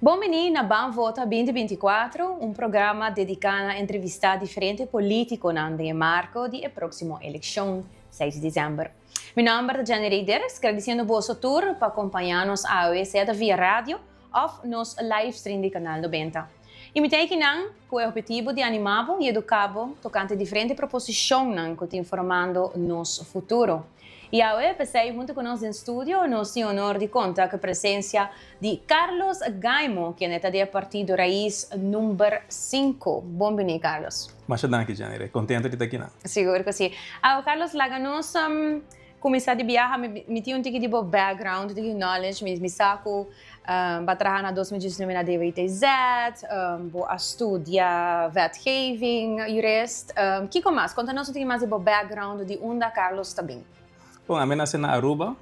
Bon bini na Ban Vota 2024, un programa dedica na entrevista diferente politiconan den e marco di e proximo eleccion, 6 di december. Mi nomber ta Jenny Reiders, gradiciendo boso tur pa acompaña nos awe, sea ta via radio of nos livestream di Canal 90. Y mi ta akinan cu e obhetivo di anima bo y educa bo tocante diferente proposicionnan cu ta informando nos futuro. Y awe, pesey hunto cu nos den studio, nos tin honor di conta cu presencia di Carlos Gaimo, kende ta di e partido Raiz number 5. Bon bini, Carlos. Masha danki, Jenny. Contento di ta aki. Sigur cu si. Ah, Carlos, laga nos cuminsa di biaha, mi tin un tiki di bo background, un tiki knowledge, mi sa cu bo a traha na 2019 na DWTZ, bo a studia wetgeving, jurist. Kico mas? Conta nos un tiki mas di bo background, di unda Carlos ta bin. Bon, ami a nace na Aruba.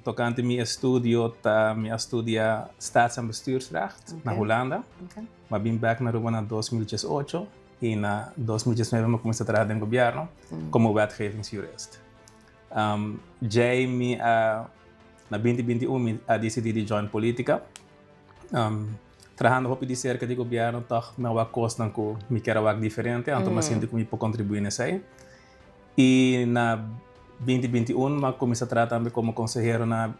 Tocante mi estudio, ta, mi a studia Staats- en Bestuursrecht na Hulanda. M'a bin back na Aruba na 2018 y na 2019 mi a cuminsa traha den gobierno como wetgevingsjurist. Djey mi a, na 2021 mi a dicidi di join politica. Trahando hopi di cerca di gobierno, toch mi a wak cosnan cu mi kier a wak diferente, anto mi a sinti cu mi por contribui na esey. Y na 2021 mi a cuminsa traha tambe como consehero na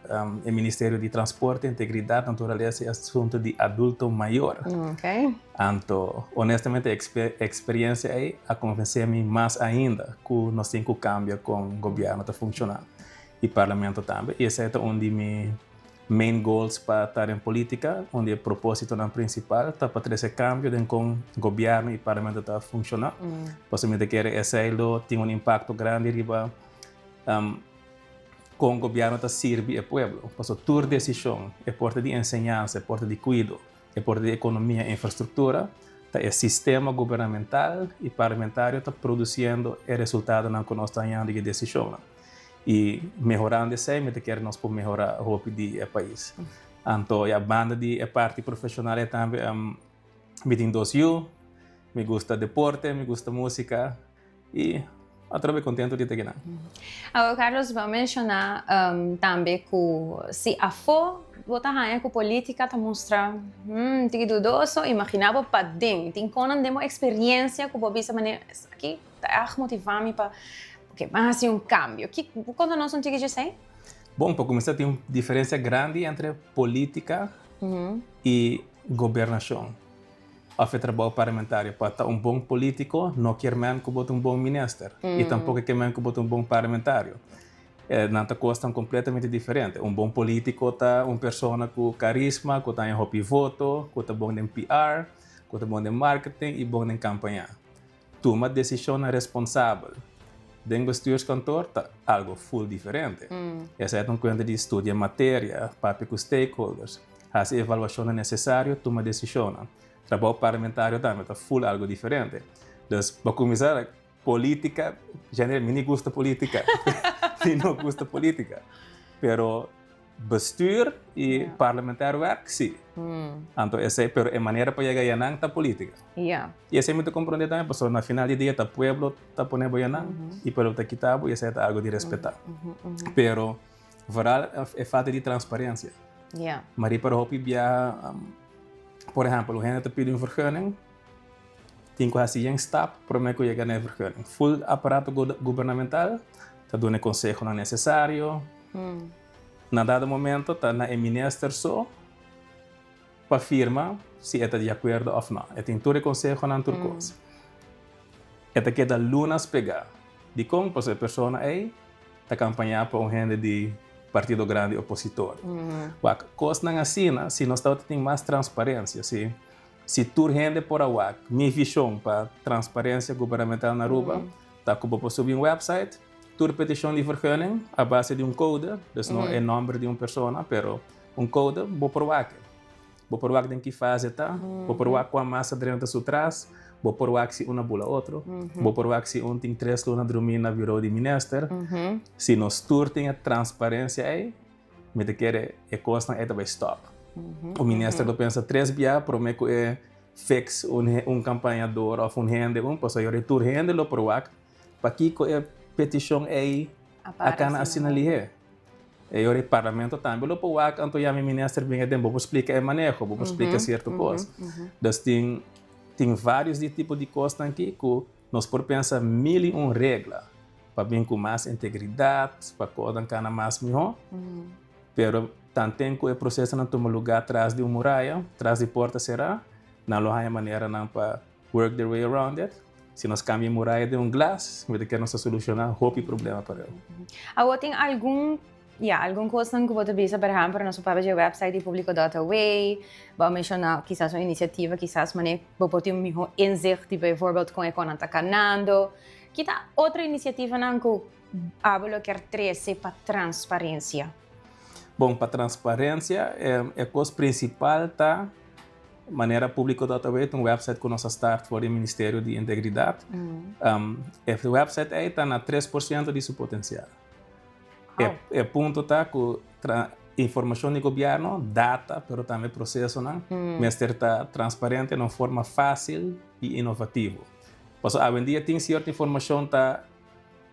e Ministerio di Transporte, Integridad, Naturalesa y Asunto di Adulto Mayor. Anto, honestamente, experiencia ey a convence mi mas ainda cu nos tin cu cambia con gobierno ta funciona y parlamento tambe. Y esey ta un di mi main goals pa ta den politica, un di e propositonan principal ta pa trece cambio den con gobierno y parlamento ta funciona. Pasobra mi ta kere esey lo tin un impacto grandi riba con gobierno ta sirbi e pueblo. Pasobra tur decision, e por ta di enseñansa, e por ta di cuido, e por ta di economia, infrastructura, ta e sistema gubernamental y parlamentario ta produciendo e resultadonan cu nos ta hañando di e decisionnan. Y mehorando esey, mi ta kere nos por mehora hopi di e pais. Anto, ya, banda di e parti profesional e tambe, mi tin dos yu, mi gusta deporte, mi gusta musica y atrobe contento di ta akinan. Awor, Carlos, bo a menciona tambe cu si afo bo ta haña cu politica ta mustra tiki dudoso, imagina bo paden. Tin conan den bo experiencia cu bo bisa manera esaki ta erg motiva mi pa, ok, ban haci un cambio. Ki, conta nos un tiki dje esey? Bon, pa cuminsa tin un diferencia grandi entre politica y gobernacion of e trabou parlamentario. Pa ta un bon politico no kier men cu bo ta un bon minister y tampoco kier men cu bo ta un bon parlamentario. Nan ta cosnan completamente diferente. Un bon politico ta un persona cu carisma, cu ta haña hopi voto, cu ta bon den PR, cu ta bon den marketing y bon den campaña. Tuma decisionnan responsabel den bestuurskantoor ta algo full diferente. Esei ta un cuenta di studia materia, papia cu stakeholders, haci evaluacionnan necesario, tuma decisionnan. Trabou parlamentario tambe ta full algo diferente. Dus pa cuminsa, politica, general mi ni gusta politica, mi no gusta politica, pero bestuur y parlementair werk si. Anto esey, pero e manera pa yega yanan ta politica. Y esey mi ta comprende tambe pasobra na final di dia ta pueblo ta pone bo yanan y pueblo ta kita bo y esey ta algo di respeta. Pero vooral e falta di transparencia. Ma riba hopi biaha, por ehempel, un hende ta pidi un vergunning, tin cu haci yen stap prome cu yega na e vergunning. Full aparato gubernamental ta duna e consehonan necesario. Na dado momento ta na e minister so pa firma si e ta di acuerdo of no. E tin tur e consehonan, tur cos. E ta keda lunas pega. Dicon? Pasobra e persona ey ta campaña pa un hende di partido grandi opositor. Wak, cosnan asina, si nos tabata tin mas transparencia, si si tur hende por a wak mi vision pa transparencia gubernamental na Aruba, ta cu bo por subi un website, tur peticion di vergunning a base di un code, dus no e nomber di un persona, pero un code, bo por wak. Bo por wak den ki fase ta, bo por wak cuan mas a drenta su tras, bo por wak si un a bula otro, bo por wak si un tin 3 luna drumi na bureau di minister. Si nos tur tin e transparencia ey, mi ta kere e cosnan ey ta bay stop. Un minister lo pensa tres bia prome cu e fix un campañador of un hende un, pasobra yora tur hende lo por wak pakico e peticion ey a cana asina lihe. E ora parlamento tambe lo por wak, anto yama minister bin aden, bo por splika e maneho, bo por splika sierto kos. Dus tin varios di tipo di kosnan aki ku nos por pensa mil i un regla pa bin ku mas integridat, pa kosnan kana mas mihó. Pero tanten ku e prosesonan tuma lugá tras di un muraya, tras di porta será, nan lo haña maneranan pa work their way around it. Si nos kambia e muraya den un glas, mi ta kere nos ta solushoná hopi problema pareu. Awor tin algun, ya, algun kosnan ku bo ta bisa, por ehèmpel, nos por papia dje website di publico.aw, bo a menshoná kisas un inisiativa, kisas manera bo por tin un mihó inzicht di bijvoorbeeld kon e konan ta kanando. Ki ta otro inisiativanan ku abo lo kier trese pa transparensia? Bon, pa transparensia e kos prinsipal ta manera Publico.aw ta un website ku nos a start for di Ministerio di Integridat. E website ei ta na 3% di su potensial. E punto ta ku informashon di gobièrnu, data, pero tambe prosesonan, mester ta transparente na un forma fásil i inovativo. Pasobra awendia tin sierto informashon ta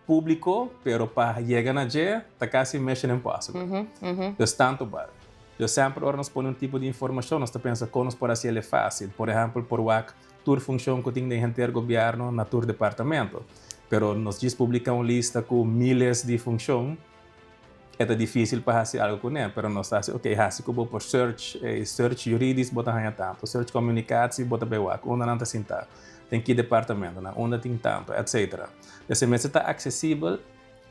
públiko, pero pa yega na dje ta kasi mission impossible. Dus tantu bal. Dus semper ora nos pone un tipo di informashon, nos ta pensa kon nos por hasi el e fásil. Por ehèmpel, por wak tur funshon ku tin den henter gobièrnu na tur departamento. Pero nos djis publiká un lista ku miles di funshon, e ta difísil pa hasi algu kuné. Pero nos ta hasi, ok, hasi ku bo por search, search juridisch bo ta haña tantu, search communicatie bo ta bai wak unda nan ta sintá, den ki departamentonan, unda tin tantu, etcetera. Esei mester ta aksesibel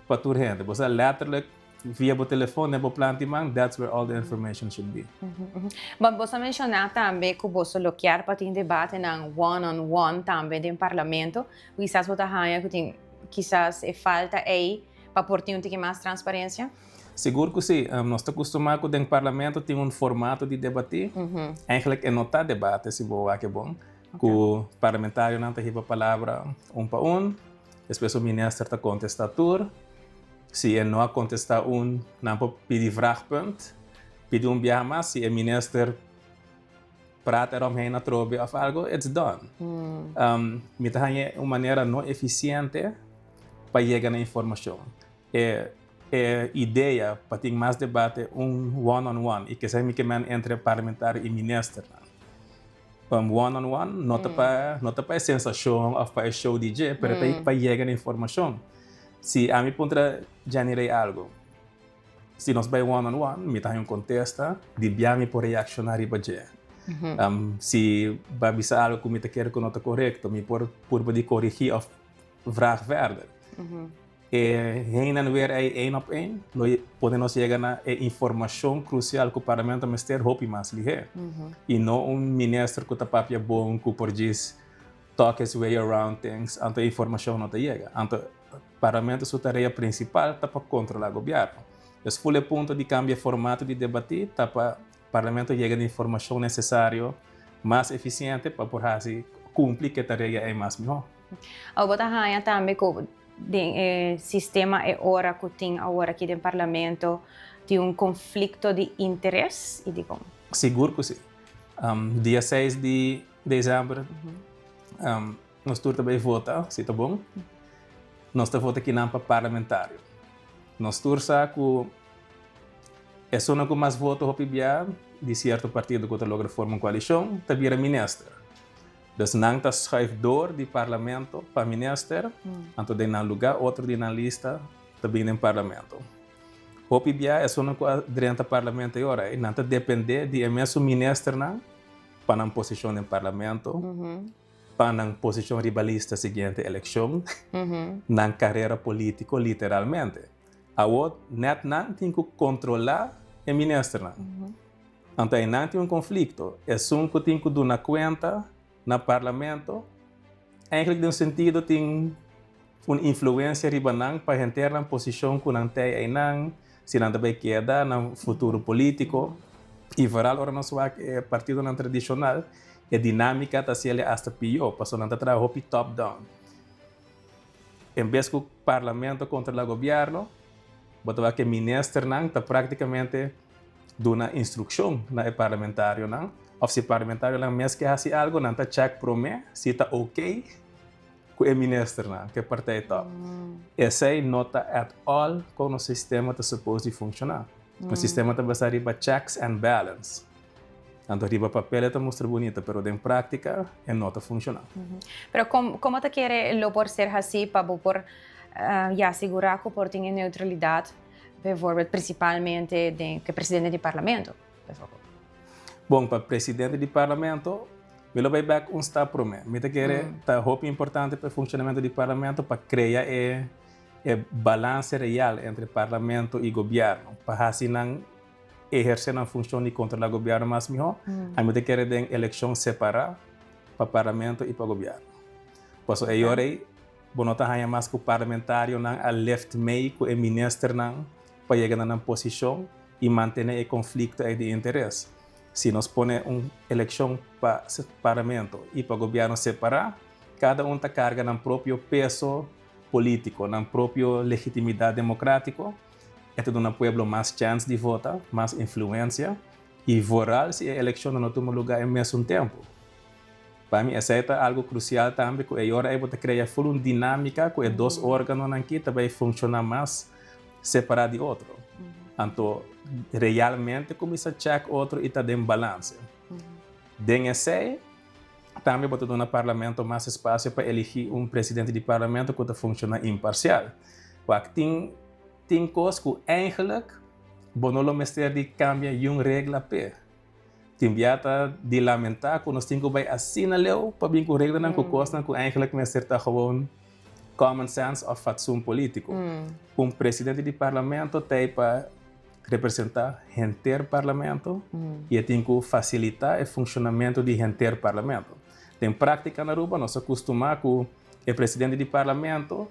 pa tur hende. Bo sa letterlijk via bo telefon den bo plan di man, that's where all the information should be. But bo sa menshoná tambe ku boso lo kier pa tin debatenan one on one tambe den parlamento. Kisas bo ta haña ku tin kisas e falta ei pa por tin un tiki mas transparensia? Sigur ku si. Nos ta kustumá ku den parlamento tin un formato di debatí. Eigenlijk e no ta debate si bo wak e bon. Ku parlamentarionan ta hiba palabra un pa un, despues un minister ta kontestá tur. Si e no a kontestá un, nan por pidi vraagpunt, pidi un biaha mas. Si e minister praat eromheen atrobe òf algo, it's done. Mi ta haña un manera no efisiente pa yega na informashon. E idea pa tin mas debate un one on one, i kesei mi ke men entre parlamentario i ministernan. One on one no ta pa no ta pa e sensashon òf pa e show di dje, pero ta pa yega na informashon. Si ami puntra Jenny Rey algu, si nos bai one on one mi ta haña un kontesta di bia mi por reakshoná riba dje. Si bo a bisa algu ku mi ta kere ku no ta korekto, mi por purba di korigí òf vraag verder. E heen en weer ei één op één lo pone nos yega na e informashon krusial ku parlamento mester hopi mas lihé. I no un minister ku ta papia bon ku por djis talk his way around things, anto e informashon no ta yega. Anto parlamento su tarea prinsipal ta pa kontrolá gobièrnu. Dus ful e punto di kambia e formato di debatí ta pa parlamento yega na informashon nesesario mas efisiente pa por hasi kumpli ku e tarea ei mas mihó. Bo ta haña tambe ku den e sistema e ora ku tin awor aki den parlamento tin un konflikto di interes i dikon? Sigur ku si. Dia seis di desèmber nos tur ta bai vota, si ta bon. Nos ta vota kinan pa parlamentario. Nos tur sa ku esunnan ku mas voto hopi bia di sierto partido ku ta logra forma un koalishon ta bira minister. Dus nan ta schuif door di parlamento pa minister, anto den nan luga otro di nan lista ta bin den parlamento. Hopi bia esunnan ku a drenta parlamento e ora ei, nan ta depende di e mesun ministernan pa nan posishon den parlamento, pa nan posishon riba lista siguiente elekshon, nan karera politiko literalmente. Awor net nan tin ku kontrola e ministernan. Anto einan tin un konflikto. Esun ku tin ku duna kuenta na parlamento, eigenlijk den un sentido tin un influensia riba nan pa henter nan posishon ku nan tei einan, si nan ta bai keda nan futuro politiko. I vooral ora nos wak e partidonan tradishonal, e dinámika ta hasiel asta pió, pasobra nan ta traha hopi top down. En bes ku parlamento kontrolá gobièrnu, bo ta wak e ministernan ta práktikamente duna instrukshon na e parlamentarionan òf si parlamentarionan mes ke hasi algu nan ta chèk promé si ta oke. Ku e ministernan, ku e partij tòp. Esei no ta at all kon nos sistema ta suppose di funshoná. Nos sistema ta basá riba checks and balance. Anto riba papel e ta mustra bunita, pero den práktika e no ta funshoná. Pero kon bo ta kere lo por ser hasí pa bo por ya sigurá ku por tin e neutralidat, bijvoorbeeld prinsipalmente den ku e presidente di parlamento, bijvoorbeeld? Bon, pa presidente di parlamento, mi lo bai bek un stap promé. Mi ta kere ta hopi importante pa e funshonamentu di parlamento pa krea e e balanse real entre parlamento i gobièrnu, pa hasi nan ehersé nan funshon di kontrolá gobièrnu mas mihó. Ami ta kere den elekshon separá pa parlamento i pa gobièrnu. Pasobra e ora ei bo no ta haña mas ku parlamentarionan a lift mei ku e ministernan pa yega na nan posishon i mantené e konflikto ei di interes. Si nos pone un elekshon pa parlamento i pa gobièrnu separá, kada un ta karga nan propio peso polítiko, nan propio legitimidat demokrátiko. E ta duna pueblo mas chèns di vota, mas influensia i vooral si e elekshonnan no tuma lugá e mesun tempu. Pa mi esei ta algu krusial tambe ku e ora ei bo ta krea ful un dinámika ku e dos órganonan aki ta bai funshoná mas separá di otro. Anto realmente kuminsá chèk otro i ta den balanse. Den esei tambe bo ta duna parlamento mas espasio pa eligí un presidente di parlamento ku ta funshoná imparsial. Wak tin tin kos ku eigenlijk bo no lo mester di kambia yun regla p'e. Tin bia ta di lamentá ku nos tin ku bai asina leu pa bin ku reglanan ku kosnan ku eigenlijk mester ta gewoon common sense òf fatsoen polítiko. Un presidente di parlamento ta ei pa representá henter parlamento i e tin ku fasilitá e funshonamentu di henter parlamento. Den práktika na Aruba nos a kustumá ku e presidente di parlamento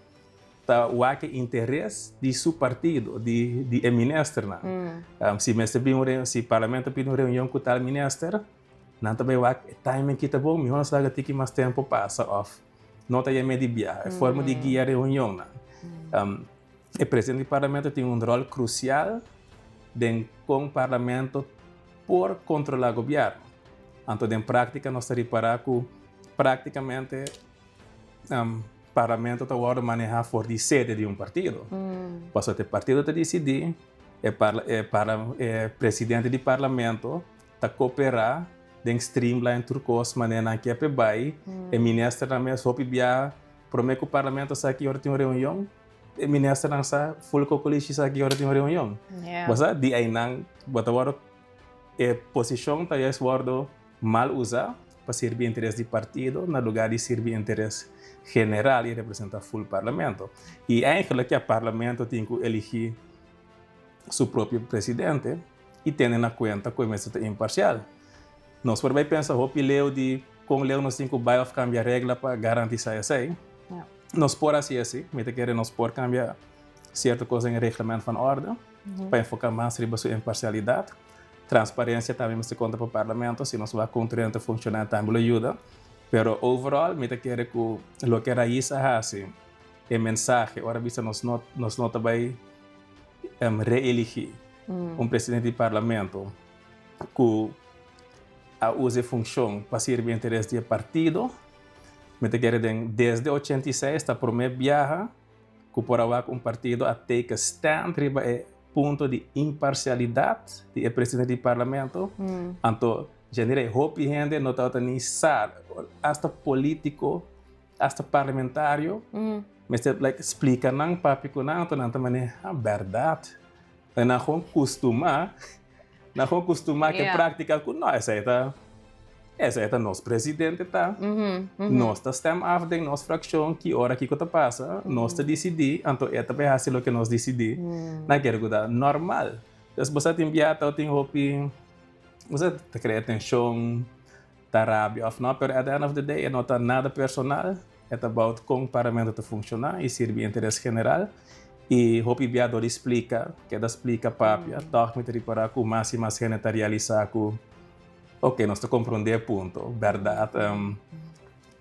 Ta wak e interes di su partido, di di e ministernan. Si mester bin un reu, si parlamento pidi un reunion ku tal minister, nan ta bai wak e timing ki ta bon, mihor nos laga tiki mas tempu pasa òf no ta yam'é di biaha. E forma di guia reunionnan. E presidente di parlamento tin un ròl krusial den kon parlamento por kontrolá gobièrnu. Anto den práktika nos ta ripará ku práktikamente Parlamento ta wòrdu manehá for di sede di un partido. Pasobra e partido ta disidí, e e e presidente di parlamento ta koperá den streamline tur kos manera nan ke pa e bai. E ministernan mes hopi bia promé ku parlamento sa ki ora tin un reunion, e ministernan sa ful kokolishi sa ki ora tin un reunion. Bo sa di einan bo ta wòrdu e posishon ta juist wòrdu mal usa pa sirbi interes di partido na lugar di sirbi interes general y representa full parlamento. Y eigenlijk ya parlamento tin cu eligi su propio presidente y tene na cuenta cu e mester ta imparcial. Nos por bay pensa hopi leu di con leu nos tin cu bay of cambia regla pa garantisa esey. Nos por haci esey, mi ta kere nos por cambia cierto cos den e reglamento van orde pa enfoca mas riba su imparcialidad. Transparencia tambe mester conta pa Parlamento, si nos wak con tur hende ta funciona tambe lo yuda. Pero overall mi ta kere cu loke Raiz a haci, e mensahe ora bisa nos no nos no ta bay reeligi un presidente di Parlamento cu a usa e funcion pa sirbi interes di e partido, mi ta kere den desde 86 ta prome biaha cu por a wak un partido a take a stand riba e punto di imparcialidad di e presidente di parlamento, anto djendera e hopi hende no tabata ni sa, hasta politico, hasta parlamentario, mester like splica nan, papia cu nan, anto nan ta maneha berdad, nan gewoon custuma. Nan gewoon kustumá ku e práktika ku no, esei ta, esei ta nos presidente ta. Nos ta stem af den nos frakshon ki ora kiko ta pasa, nos ta disidí, anto e ta bai hasi loke nos disidí. Nan kere ku ta normal. Dus bo sa tin bia ta tin hopi, bo sa ta krea tenshon, ta rabia òf no, pero at the end of the day e no ta nada personal. E ta about kon parlamento ta funshoná i sirbi interes general. I hopi bia dor di splika, keda splika papia, tòg mi ta ripará ku mas i mas hende ta realisá ku, oke, nos ta komprondé e punto. Bèrdat,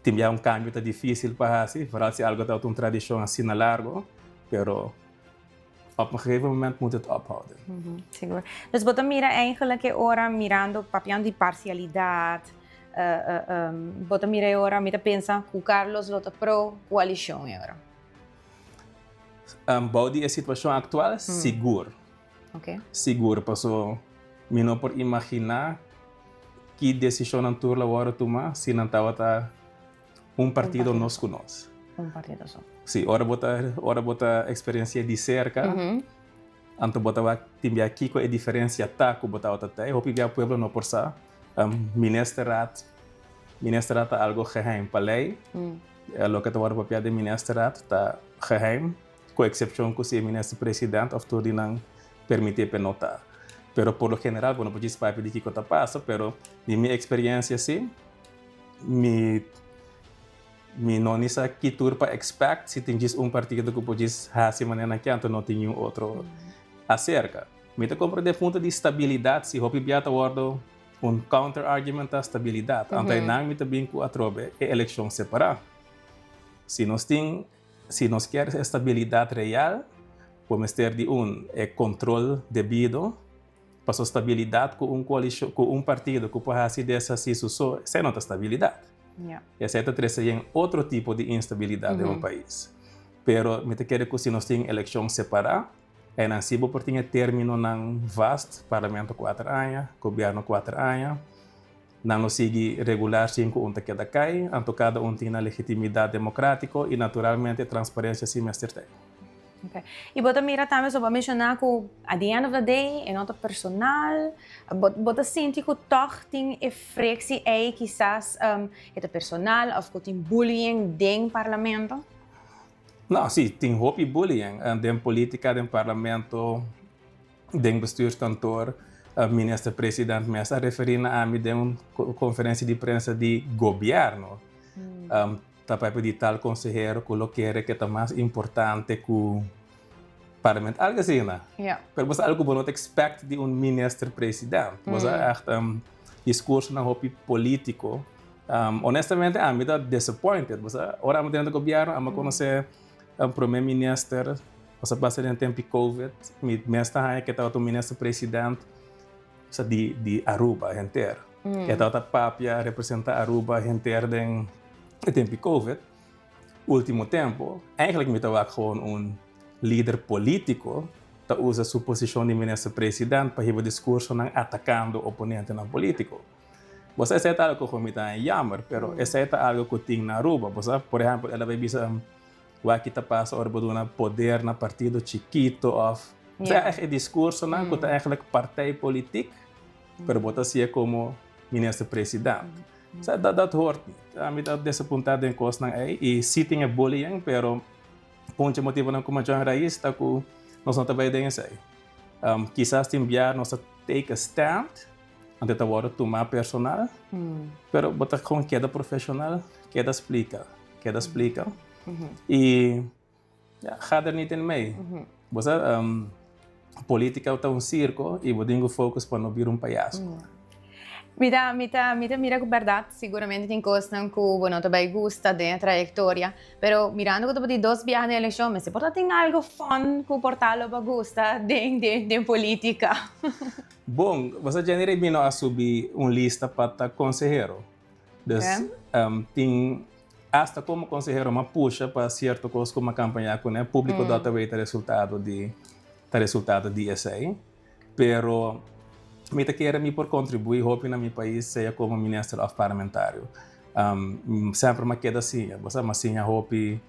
tin bia un kambio ta difísil pa hasi, foral si algu tabata un tradishon asina largu, pero op un gegeven moment moet het ophouden. Sigur. Dus bo ta mira eigenlijk e ora mirando, papiando di parsialidat. Bo ta mira e ora, mi ta pensa ku Carlos lo ta pro koalishon e ora. Bou di e situashon aktual, sigur. Sigur, paso mi no por imaginá ki desishonnan tur lo wòrdu tumá si nan tabata un partido nos ku nos. Un partido so. Sí, ora bo ta, ora bo ta eksperensi'é di serka, anto bo ta wak tin bia kiko e diferensia ta ku bo tabata tei. Hopi bia pueblo no por sa. Ministerraad, ministerraad ta algo geheim pa lei. Loke ta wòrdu papiá den ministerraad ta geheim, ku eksepshon ku si e minister president òf tur di nan permití p'e no ta. Pero por lo general bo no por djis papia di kiko ta pasa, pero di mi eksperensia si, Mi mi no ni sa ki tur pa expect si tin djis un partido ku por djis hasi manera nan ke anto no tin niun otro aserka. Mi ta komprende punto di stabilidat si hopi bia ta wordo un counter argument ta stabilidat anto einan mi ta bin ku atrobe e elekshon separá. Si nos tin si nos kier e stabilidat real bo mester di un e control debido. Paso stabilidat ku un koalishon, ku un partido ku por hasi deshasí su so, esei no ta stabilidat. Esei ta trese yen otro tipo di instabilidat den un pais. Pero mi ta kere ku si nos tin elekshon separá, einan si bo por tin e términonan vast, parlamento kuater aña, gobièrnu kuater aña, nan lo sigui regular sin ku un ta keda kai, anto kada un tin nan legitimidat demokrátiko i naturalmente transparensia si mester ta. Okay. I bo ta mira tambe, so bo a menshoná ku at the end of the day e no ta personal, bo bo ta sinti ku tòg tin e friksi ei kisas e ta personal òf ku tin bullying den parlamento? No, si, tin hopi bullying den polítika, den parlamento, den bestuurskantoor. Minister president mes a referí na ami den un konferensia di prensa di gobièrnu. Ta papia di tal konsehero ku lo kere ke ta mas importante ku parlement, algu asina. Pero bo sa algu ku bo no ta expect di un minister president. Bo sa ègt diskursonan hopi polítiko. Honestamente ami ta disappointed. Bo sa ora ami ta den gobièrnu ami a konosé prome minister, bo sa pasa den tempu di covid, mi mes ta haña ke tabata un minister president di di Aruba henter. E tabata papia representa Aruba henter den e tempu di covid. Ultimo tempo, eigenlijk mi ta wak gewoon un lider politico ta usa su posicion di minister president pa hiba discursonan atacando oponentenan politico. Bo sa esei ta algo cu mi ta haña jammer, pero esei ta algo cu tin na Aruba. Bo sa, por ehempel, el a bay bisa wak ki ta pasa ora bo duna poder na partido chikito of Osea echt e discursonan cu ta eigenlijk partijpolitiek, pero bo ta hacié como minister president. Osea dat dat hoort niet. Ami ta desapunta den cosnan ey y si tin e bullying, pero un dje motibonan cu mi a join Raiz ta cu nos no ta bay den esey. Kisas tin bia nos ta take a stand, anto ta wordo tuma personal, pero bo ta gewoon keda profesional, keda splica, keda splica y Ja, ga der niet in mee. Bo sa, politica ta un circo y bo tin cu focus pa no bira un payaso. Mi ta, mi ta, mi ta mira cu berdad siguramente tin cosnan cu bo no ta bay gusta den e trayectoria, pero mirando cu ta por di dos biaha den eleccion mester por ta tin algo fun cu por ta lo bo gusta den, den, den politica. Bon, bo sa Jenny Rey mi no a subi un lista pa ta consehero. Dus tin hasta komo konsehero m'a pusha pa sierto kos ku m'a kampañá kuné, públiko dòt ta wei ta resultado di ta resultado di esei. Pero mi ta kere mi por kontribuí hopi na mi pais sea komo minister òf parlamentario. Semper m'a keda siña, bo sa, m'a siña hopi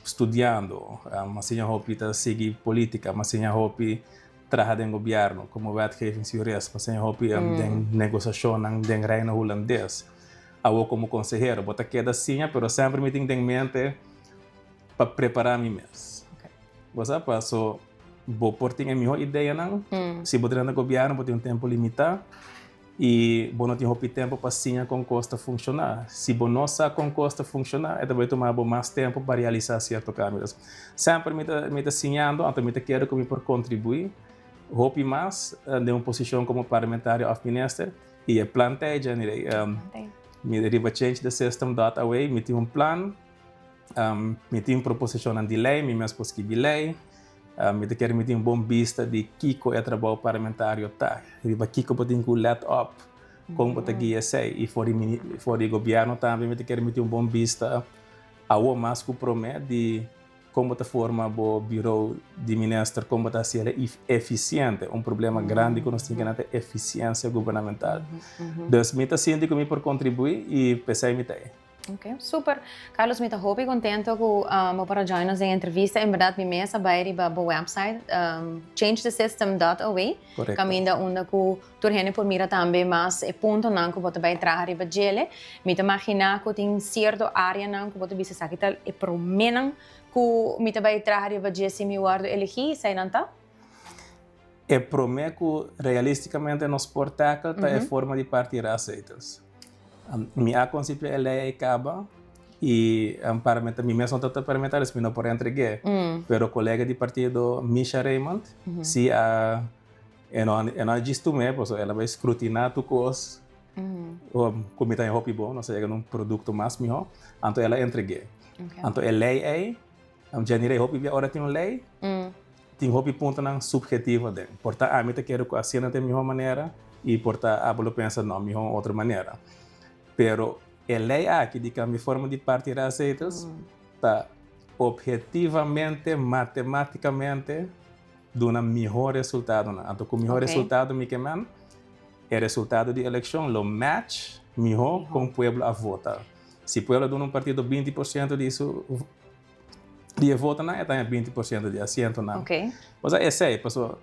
studiando, m'a siña hopi ta sigui polítika, m'a siña hopi traha den gobièrnu komo wetgevingsjurist, m'a siña hopi den negosiashonnan den Reino Hulandes. Awor komo konsehero bo ta keda siña pero semper mi tin den mente pa prepará mi mes. Bo sa paso bo por tin e mihó ideanan, si bo drenta gobièrnu bo tin un tempu limitá i bo no tin hopi tempu pa siña kon kos ta funshoná. Si bo no sa kon kos ta funshoná e ta bai tuma bo mas tempu pa realisá sierto kambio. Semper mi ta mi ta siñando anto mi ta kere ku mi por kontribuí hopi mas den un posishon komo parlamentario òf minister. I e plan ta ei, Jenny Rey. Mi riba change the system dot away mi tin un plan, mi tin proposishonnan di lei, mi mes por skibi lei. Mi ta kere mi tin un bon bista di kiko e trabou parlamentario ta, riba kiko bo tin ku let op. Kon bo ta guia esei? I for di for di gobièrnu tambe mi ta kere mi tin un bon bista awor mas ku promé di kon bo ta forma bo birou di minister, kon bo ta hasi el efisiente. Un problema grandi ku nos tin kina ta efisiensia gubernamental. Dus mi ta sinti ku mi por kontribuí i p'esei mi ta ei. Ok, super. Carlos, mi ta hopi contento cu bo por a join nos den entrevista. En berdad mi mes a bay riba bo website changethesystem.aw. Correcto. Caminda unda cu tur hende por mira tambe mas e puntonan cu bo ta bay traha riba djele. Mi ta magina cu tin cierto areanan cu bo ta bisa esaki ta e promenan cu mi ta bay traha riba dje si mi wordo elegi. Esainan ta? E prome cu realisticamente nos por tackle ta e forma di parti raadszetels. Mi a konsipia e lei ei kaba i mi mes no tabata parlamentario dus mi no por entreg'é. Pero kolega di partido Misha Raymond si a e no e no a djis tum'é pasobra el a bai skrutiná tur kos ku mi ta haña hopi bon, nos a yega na un produkto mas mihó, anto el a entreg'é. Anto e lei ei Jenny Rey hopi bia ora tin un lei tin hopi puntonan subhetivo aden. Por ta ami ta kere ku asina ta e mihó manera i por ta abo lo pensa no mihó un otro manera. Pero e lei aki di kambia forma di parti raadszetels ta obhetivamente, matematicamente duna mihó resultadonan. Anto ku mihó resultado mi ke men e resultado di elekshon lo match mihó kon pueblo a vota. Si pueblo a duna un partido 20% di su di e votonan, e ta haña 20% di asientonan. Osea, esei, pasobra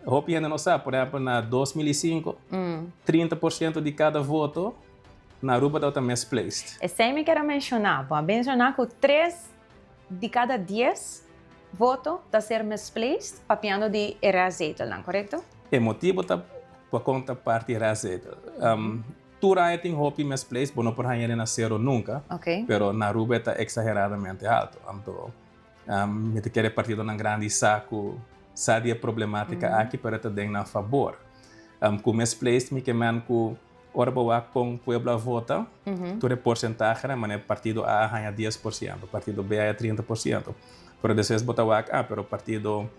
hopi hende no sa, por ehempel na 2005, 30% di kada voto na Aruba tabata misplaced. Esei mi kier a menshoná. Bo a menshoná ku tres di kada dies voto ta ser misplaced papiando di e restzetelnan, korekto? E motibu ta pa kon ta parti restzetel. Tur aña tin hopi misplaced, bo no por haña na cero nunca, pero na Aruba e ta exageradamente alto. Anto mi ta kere partidonan grandi sa cu sa di e problematica aki, pero e ta den nan fabor. Cu misplaced mi ke men cu ora bo wak con pueblo a vota, tur e porcentahenan, manera partido A a haña 10%, partido B a haña 30%, pero despues bo ta wak, ah, pero partido.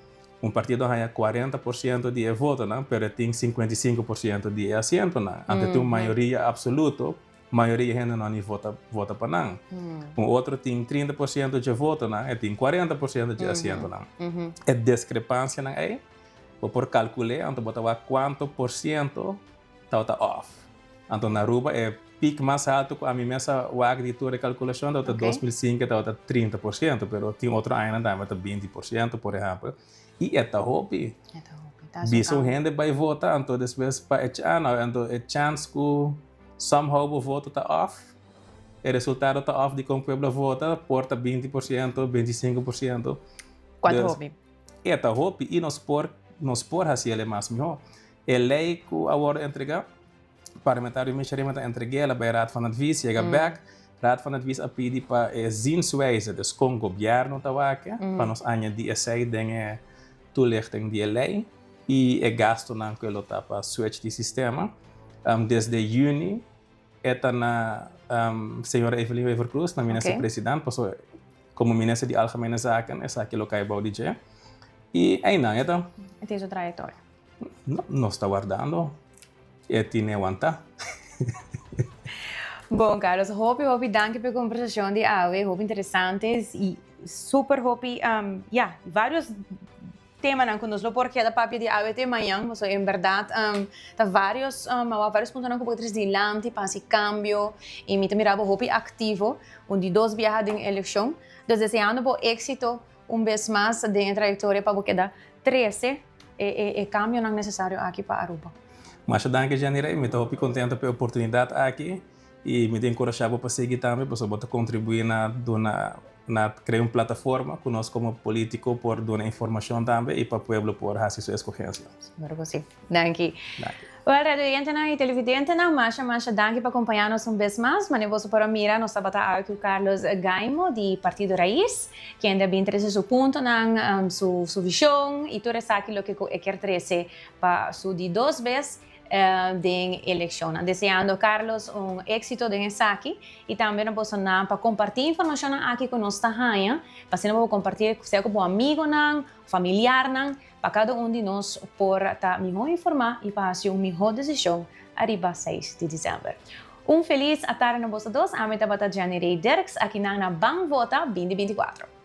Un partido a haña 40% di e votonan, pero e tin 55% di e asientonan. Anto tin un mayoria absoluto, mayoria hende no a ni vota vota pa nan. Un otro tin 30% dje votonan, e tin 40% dje asientonan. E diskrepansianan ei, bo por kalkul'é, anto bo ta wak kuantu por siento tabata òf. Anto na Aruba e piek mas haltu ku ami mes a wak di tur e kalkulashon tabata 2005 tabata 30%, pero tin otro añanan tambe ta 20% por ehèmpel. I e ta hopi. Bisa un hende bai vota anto despues pa e chana anto e chans ku somehow bo voto ta òf, e resultado ta òf di kon pueblo a vota por ta 20%, 25%. Kuantu hopi? E ta hopi i nos por nos por hasi el e mas mihó. E lei ku a wòrdu entregá, Parlamentario Misha Riemann ta entreg'é, el a bai Raad van Advies, yega bèk, Raad van Advies a pidi pa e zienswijze, dus kon gobièrnu ta wak, pa nos añadí esei den e toelichting di e lei i e gastunan ku e lo ta pa switch di sistema. Desde yüni e ta na señora Evelyn Wever-Croes, na Minister President, pasobra komo Minister di Algemene Zaken esaki lo kai bou di dje. I einan e ta. E tin su trayektoria. No, nos ta wardando e tine wanta. Bon, Carlos, hopi, hopi danki pa e conversacion di awe, hopi interesante y super hopi, um, ya, varios temanan cu nos lo por keda papia di awe te mañan, pasobra en berdad um, ta varios, um, awa varios puntonan cu bo tres dilanti pa haci cambio y mi ta mira bo hopi activo, un di dos biaha den eleccion, dus deseando bo exito un bes mas den e trayectoria pa bo keda trece e cambionan necesario aki pa Aruba. Masha danki Jenny Rey, mi ta hopi contento pa e oportunidad aki y mi ta encurasha bo pa sigui tambe pasobra bo ta contribui na duna na crea un plataforma cu nos como politico por duna informacion tambe y pa pueblo por haci su escogencia. Seguro cu si. Danki. Danki. Wel, radioyentenan y televidentenan, masha masha danki pa acompaña nos un bes mas. Mane boso por a mira, nos tabata awe cu Carlos Gaimo di Partido Raiz, kende a bin trece su puntonan, su su vision y tur esaki loke cu e kier trece pa su di dos bes. Den elekshonnan. Deseando Carlos un éksito den esaki i tambe na bosonan pa kompartí informashonnan aki ku nos ta haña, pa asina bo por kompartí sea ku bo amigonan, familiarnan, pa kada un di nos por ta mihó informá i pa hasi un mihó desishon ariba 6 di desèmber. Un felis atardi na boso dos. Ami tabata Jenny Rey Dirks akinan na Ban Vota 2024.